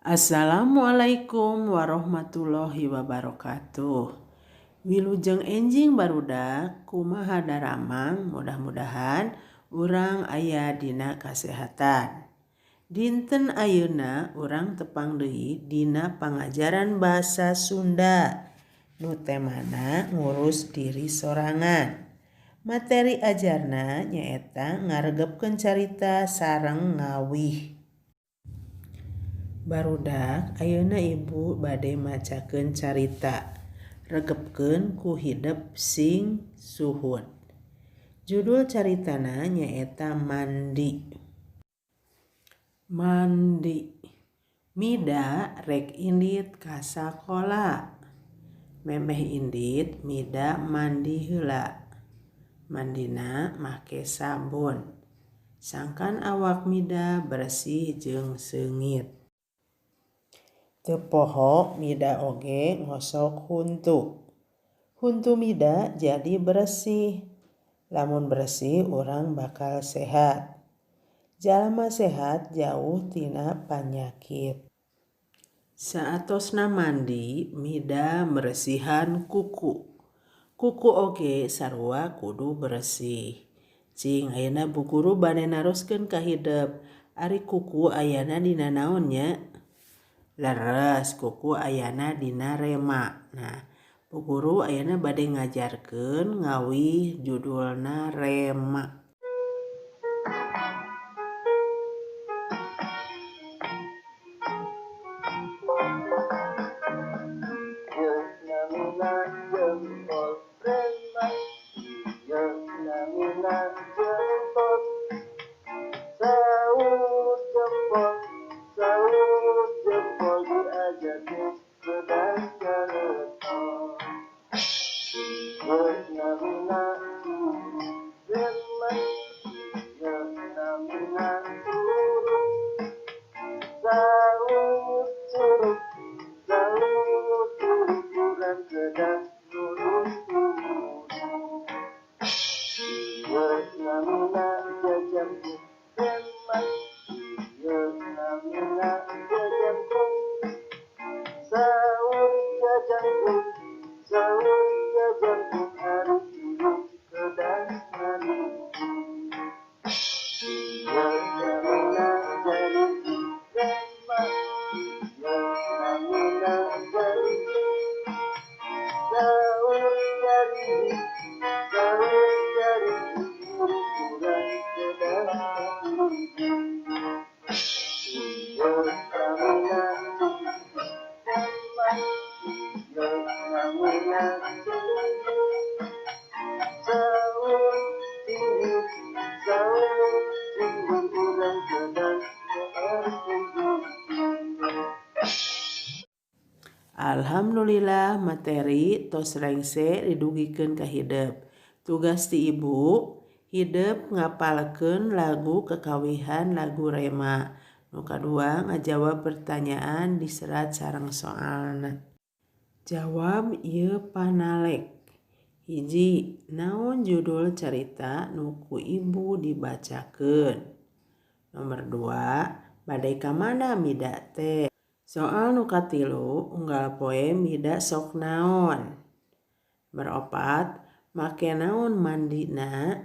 Assalamualaikum warahmatullahi wabarakatuh. Wilujeng enjing barudak, kumaha daramang, mudah-mudahan urang aya dina kasehatan. Dinten ayeuna urang tepang deui dina pangajaran basa Sunda nu temana ngurus diri sorangan. Materi ajarna nyaeta ngaregepkeun carita sareng ngawih. Barudak, ayeuna ibu bade macakeun carita. Regepkeun ku hidep sing suhun. Judul caritana nyaeta Mandi. Mandi. Mida rek indit ka sakola. Memeh indit Mida mandi heula. Mandina make sabun. Sangkan awak Mida bersih jeung seungit. Teu poho Mida oge ngosok huntu. Huntu Mida jadi beresih. Lamun beresih urang bakal sehat. Jalma sehat jauh tina panyakit. Saatosna mandi Mida meresihan kuku. Kuku oge sarua kudu beresih. Cing ayeuna bu guru bade naroskeun ka hidep. Ari kuku ayana dina naon nya? Leres, kuku ayana dina rema. Nah, bu guru ayeuna bade ngajarkeun ngawih judulna rema. Alhamdulillah materi tos rengse didugikeun ka hidep. Tugas ti ibu hidep ngapalkeun lagu kekawihan lagu rema. Nu kadua ngajawab pertanyaan diserat sareng soalna. Jawab ieu panalek. Hiji, naon judul carita nu ku ibu dibacakeun? Nomor 2, bade ka mana Mida teh? Soal nu katilu, unggal poe Mida sok naon? Nomor 4, make naon mandina?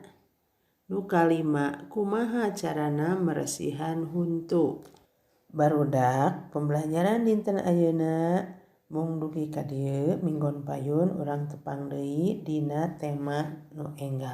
Nu kalima, kumaha carana meresihan huntu? Barudak, pembelajaran dinten ayeuna mung dugi ka dieu minggon payun urang tepang deui dina tema nu enggal.